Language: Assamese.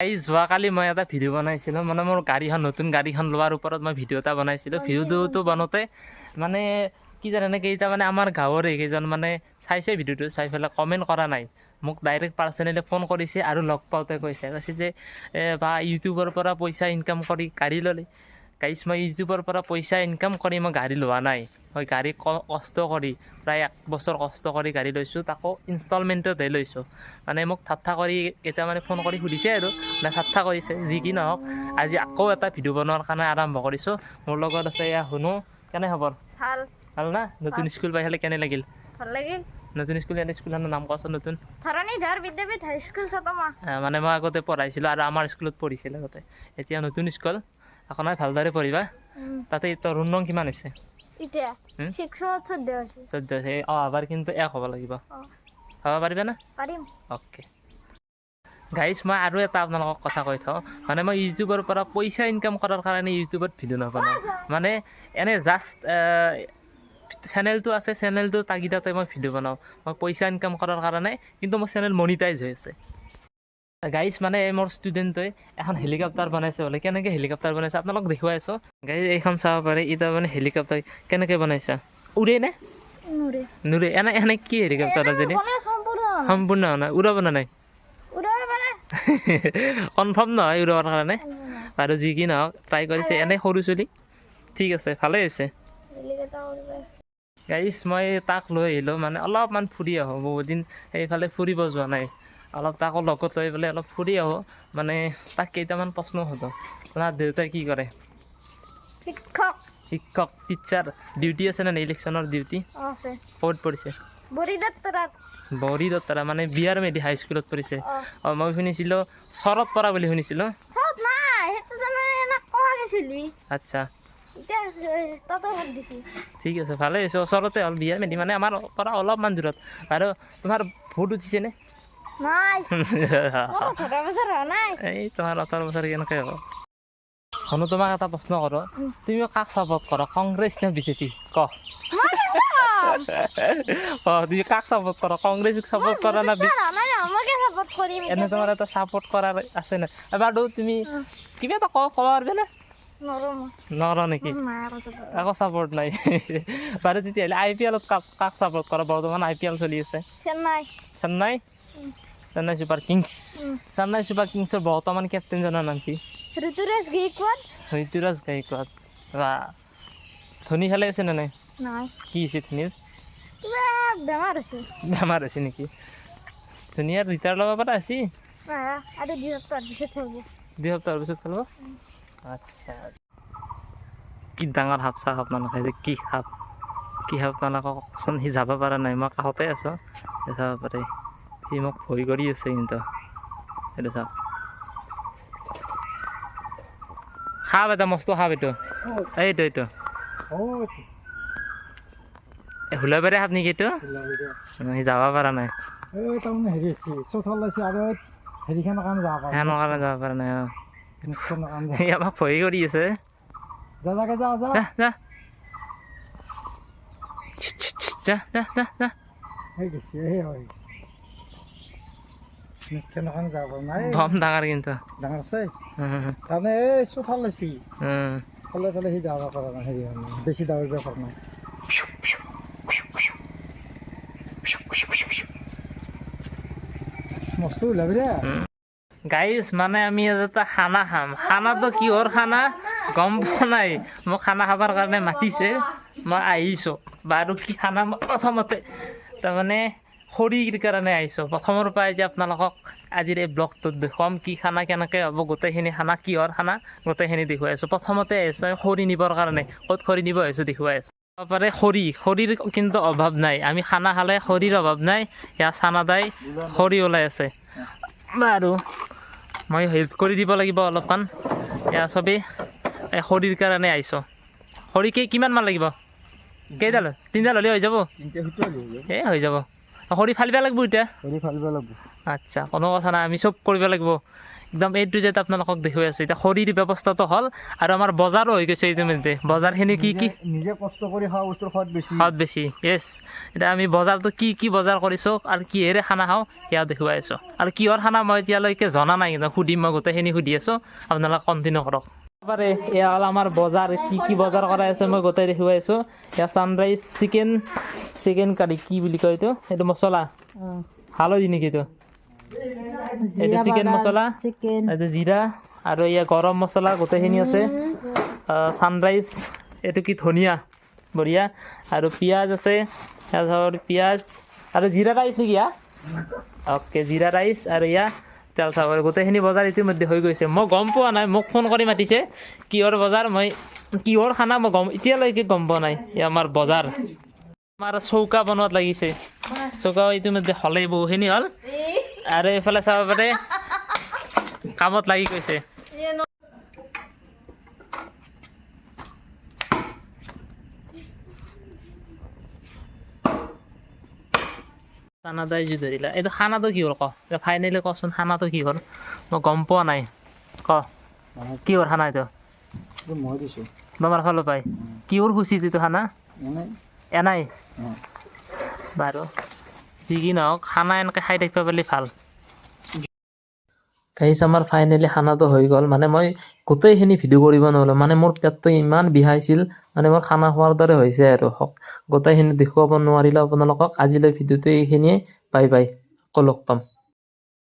এই যোৱাকালি মই এটা ভিডিঅ' বনাইছিলোঁ, মানে মোৰ গাড়ীখন, নতুন গাড়ীখন লোৱাৰ ওপৰত মই ভিডিঅ' এটা বনাইছিলোঁ। ভিডিঅ'টো বনাওঁতে মানে কি জানেনে, কেইটা মানে আমাৰ গাঁৱৰে কেইজন মানে চাইছে ভিডিঅ'টো, চাই পেলাই কমেণ্ট কৰা নাই, মোক ডাইৰেক্ট পাৰ্চনেলি ফোন কৰিছে আৰু লগ পাওঁতে কৈছে যে বা ইউটিউবৰ পৰা পইচা ইনকাম কৰি গাড়ী ল'লে। গাইছ, মই ইউটিউবৰ পৰা পইচা ইনকাম কৰি মই গাড়ী লোৱা নাই। মই গাড়ী কষ্ট কৰি, প্ৰায় এক বছৰ কষ্ট কৰি গাড়ী লৈছোঁ, তাকো ইনষ্টলমেণ্টতহে লৈছোঁ। মানে মোক ঠাট্টা কৰি কেইটামানে ফোন কৰি সুধিছে আৰু মানে ঠাট্টা কৰিছে। যি কি নহওক, আজি আকৌ এটা ভিডিঅ' বনোৱাৰ কাৰণে আৰম্ভ কৰিছোঁ। মোৰ লগত আছে এয়া শুনো। কেনে খবৰ? ভাল। ভাল না? নতুন স্কুল পাই পেলাই কেনে লাগিল? ভাল লাগিল। নতুন স্কুল, এনে স্কুলখনৰ নাম কোৱাচোন নতুন। ধৰণীধৰ বিদ্যাপীঠ হাইস্কুল, চতমা। মানে মই আগতে পঢ়াইছিলোঁ আৰু আমাৰ স্কুলত পঢ়িছিল আগতে। এতিয়া নতুন স্কুল, আকৌ নাই, ভালদৰে পঢ়িবা। তাতে তোৰ নং কিমান হৈছে? এতিয়া হুম? 614 হৈছে। 14 হৈছে। অহাবাৰ কিন্তু 1 হ'ব লাগিব। অ। হ'ব, পাৰিবা না? পাৰিম। অ'কে গাইজ, মই আৰু এটা আপোনালোকক কথা কৈ থওঁ। মানে মই ইউটিউবৰ পৰা পইচা ইনকাম কৰাৰ কাৰণে ইউটিউবত ভিডিঅ' নবনাওঁ। মানে এনে জাষ্ট চেনেলটো আছে, চেনেলটোৰ তাগিদাতে মই ভিডিঅ' বনাওঁ। মই পইচা ইনকাম কৰাৰ কাৰণে, কিন্তু মোৰ চেনেল মনিটাইজ হৈ আছে গাইজ। মানে এই মোৰ ষ্টুডেণ্টে এখন হেলিকপ্টাৰ বনাইছে বোলে। কেনেকৈ হেলিকপ্টাৰ বনাইছে আপোনালোক দেখুৱাই আছোঁ গাইজ। এইখন চাব পাৰে। এতিয়া মানে হেলিকপ্টাৰ কেনেকৈ বনাইছা? উৰে নে? নুৰে। নুৰে। এনে এনে কি হেলিকপ্টাৰ আজি বনাই সম্পূৰ্ণ হোৱা নাই। সম্পূৰ্ণ হোৱা নাই, উৰাব না নাই? উৰাব পাৰে। কনফাৰ্ম নহয় উৰাবৰ কাৰণে। বাৰু যি কি নহওক, ট্ৰাই কৰিছে এনেই সৰু চলি। ঠিক আছে, ভালেই হৈছে। হেলিকপ্টাৰ উৰিব। গাইজ, মই তাক লৈ আহিলোঁ, মানে অলপমান ফুৰি আহোঁ। বহুত দিন সেইফালে ফুৰিব যোৱা নাই। অলপ তাকো লগত লৈ পেলাই অলপ ফুৰি আহোঁ। মানে তাক কেইটামান প্ৰশ্ন সোধোঁ। তোমাৰ দেউতাই কি কৰে? শিক্ষক। শিক্ষক, টিচাৰ। ডিউটি আছে নে নাই, ইলেকশ্যনৰ ডিউটি? অ, আছে। ক'ত পৰিছে? বৰিদত্তৰাত। বৰিদত্তৰা, মানে বি আৰ মেধি হাইস্কুলত পৰিছে। অ। অঁ, মই শুনিছিলোঁ চৰত পৰা বুলি শুনিছিলোঁ। চৰত নাই, সেইটো তাৰমানে এনে কোৱা গৈছিলি। আচ্ছা। এতিয়া তাতে ভাত দিছি। ঠিক আছে, ভালেই হৈছে। ওচৰতে হ'ল, বি আৰ মেধি মানে আমাৰ পৰা অলপমান দূৰত। আৰু তোমাৰ ভোট উঠিছেনে? নাই, মোৰ 18 বছৰ হোৱা নাই। এই তোমাৰ 18 বছৰ কেনেকৈ হ'ব? শুনো, তোমাক এটা প্ৰশ্ন কৰোঁ। তুমি কাক ছাপৰ্ট কৰা, কংগ্ৰেছ নে বিজেপি, ক? মই কেনেকে ক'ম? অ, তুমি কাক ছাপৰ্ট কৰা? কংগ্ৰেছক ছাপৰ্ট কৰা না হোৱা নাই না, মই কিয় ছাপৰ্ট কৰিম? এনে তোমাৰ এটা ছাপৰ্ট কৰাৰ আছে না? এবাৰতো তুমি কিবা এটা ক'ব পাৰিবা না? নৰো মই। নৰ নেকি? নাই আকৌ support। একো ছাপৰ্ট নাই। বাৰু তেতিয়াহ'লে আই পি এলত কাক কাক ছাপৰ্ট কৰা? বৰ্তমান আই পি এল চলি আছে। Chennai. Chennai, Chennai Super Kings. Chennai Super কিংছৰ বৰ্তমান কেপ্টেইনজনৰ নাম কি? ঋতুৰাজ গেইকৱাড। ঋতুৰাজ গায়কোৱাড বা ধোনী খেলে আছে নে নাই? নাই। কি হৈছে ধোনীৰ? কিবা বেমাৰ হৈছে। বেমাৰ হৈছে নেকি? ধোনীয়ে ৰিটায়াৰ ল'ব পৰা হৈছে। আৰু 2 সপ্তাহৰ পিছত হ'ব। 2 সপ্তাহৰ পিছত খেলিব। আচ্ছা, কি ডাঙৰ সাপ চাওক আপোনালোকে যে। কি সাপ, কি সাপ আপোনালোকক কওকচোন। সি যাব পৰা নাই, মই কাষতে আছোঁ, চাব পাৰে। সি মোক ভয় কৰি আছে কিন্তু। এইটো চাওক, সাপ এটা, মস্ত সাপ এইটো। এইটো এইটো হুলাবাৰী সাপ নেকি এইটো? সি যাব পৰা নাই। এই তাৰমানে হেৰি হৈছে, চোতাল আছে আৰু হেৰিখনৰ কাৰণে যাব পাৰে। সেনৰ কাৰণে যাব পৰা নাই। অঁ। মুখখনৰ কাৰণে। সি আমাক ভয় কৰি আছে। যা, যা, যা, যা। যা যা যা যা যা যা। সেই গেছি, সেই হৈ গৈছে। মুখখনৰ কাৰণে যাব পৰা নাই। বম ডাঙৰ কিন্তু। ডাঙৰ আছে। উম, তাৰমানে এই চোতাল আছে। ফালে ফালে সি যাব পৰা নাই, হেৰি হোৱা নাই, বেছি দৌৰিব পৰা নাই। মস্ত ওলাবি দে। গাইজ, মানে আমি আজি এটা খানা খাম। খানাটো কিহৰ খানা গম পোৱা নাই। মোক খানা খাবৰ কাৰণে মাতিছে, মই আহিছোঁ। বাৰু কি খানা? মই প্ৰথমতে তাৰমানে খৰিৰ কাৰণে আহিছোঁ। প্ৰথমৰ পৰাই যে আপোনালোকক আজিৰ এই ব্লগটোত দেখুৱাম কি খানা, কেনেকৈ হ'ব গোটেইখিনি খানা, কিহৰ খানা, গোটেইখিনি দেখুৱাই আছোঁ। প্ৰথমতে আহিছোঁ আমি খৰি নিবৰ কাৰণে। ক'ত খৰি নিব আহিছোঁ দেখুৱাই আছোঁ। পাৰে খৰি, খৰিৰ কিন্তু অভাৱ নাই। আমি খানা খালে খৰিৰ অভাৱ নাই। ইয়াৰ চানাদাই খৰি ওলাই আছে। বাৰু মই হেল্প কৰি দিব লাগিব অলপমান। এয়া চবেই এই খৰিৰ কাৰণে আহিছোঁ। খৰি কেই কিমানমান লাগিব? কেইডাল? তিনিডাল হ'লে হৈ যাব। তিনিটা সুতো আহিব। এই হৈ যাব। খৰি ফালিব লাগিব এতিয়া। হেৰি ফালিব লাগিব। আচ্ছা, কোনো কথা নাই, আমি চব কৰিব লাগিব। একদম এ টু জেড আপোনালোকক দেখুৱাই আছোঁ। এতিয়া খৰিৰ ব্যৱস্থাটো হ'ল আৰু আমাৰ বজাৰো হৈ গৈছে ইতিমধ্যে। বজাৰখিনি কি কি নিজে কষ্ট কৰি খোৱা বস্তুৰ সোৱাদ বেছি। সোৱাদ বেছি, য়েছ। এতিয়া আমি বজাৰটো কি কি বজাৰ কৰিছোঁ আৰু কিহেৰে খানা খাওঁ সেয়া দেখুৱাই আছোঁ। আৰু কিহৰ খানা মই এতিয়ালৈকে জনা নাই, কিন্তু সুধিম, মই গোটেইখিনি সুধি আছোঁ। আপোনালোকে কণ্টিনিউ কৰক। পাৰে এয়া হ'ল আমাৰ বজাৰ, কি কি বজাৰ কৰাই আছে মই গোটেই দেখুৱাই আছোঁ। এয়া ছানৰাইজ চিকেন, চিকেন কাৰী কি বুলি কয় এইটো, এইটো মছলা, হালধি নেকি এইটো, এইটো চিকেন মছলা, চিকেন। এইটো জিৰা আৰু এয়া গৰম মছলা গোটেইখিনি আছে। ছানৰাইজ এইটো কি ধনিয়া, বঢ়িয়া। আৰু পিঁয়াজ আছে, তাৰপিছত পিঁয়াজ আৰু জিৰা ৰাইচ নেকি? ইয়া, অ'কে, জিৰা ৰাইচ আৰু ইয়া তেল চাউল। গোটেইখিনি বজাৰ ইতিমধ্যে হৈ গৈছে। মই গম পোৱা নাই, মোক ফোন কৰি মাতিছে। কিহৰ বজাৰ, মই কিহৰ খানা মই গম এতিয়ালৈকে গম পোৱা নাই। এয়া আমাৰ বজাৰ। আমাৰ চৌকা বনোৱাত লাগিছে, চৌকা ইতিমধ্যে হ'লেই, বহুখিনি হ'ল। আৰু এইফালে চাব পাৰে কামত লাগি গৈছে। খানাদাই জুই ধৰিলা। এইটো খানাটো কি হ'ল ক, ফাইনেলি কচোন, খানাটো কি হ'ল? মই গম পোৱা নাই, ক, কিহৰ খানা এইটো? মই দিছোঁ। তোমাৰ ফালৰ পাই কিহৰ খুচিত এইটো খানা? এনেই। এনাই। বাৰু যি কি নহওক, খানা এনেকৈ খাই থাকিব পাৰিলে ভাল। গাইছ, আমাৰ ফাইনেলি খানাটো হৈ গ'ল। মানে মই গোটেইখিনি ভিডিঅ' কৰিব নোৱাৰিলোঁ, মানে মোৰ পেটটো ইমান বিষাইছিল, মানে মোৰ খানা খোৱাৰ দৰে হৈছে আৰু গোটেইখিনি দেখুৱাব নোৱাৰিলোঁ আপোনালোকক। আজিলৈ ভিডিঅ'টো এইখিনিয়ে, বাই বাই, আকৌ লগ পাম।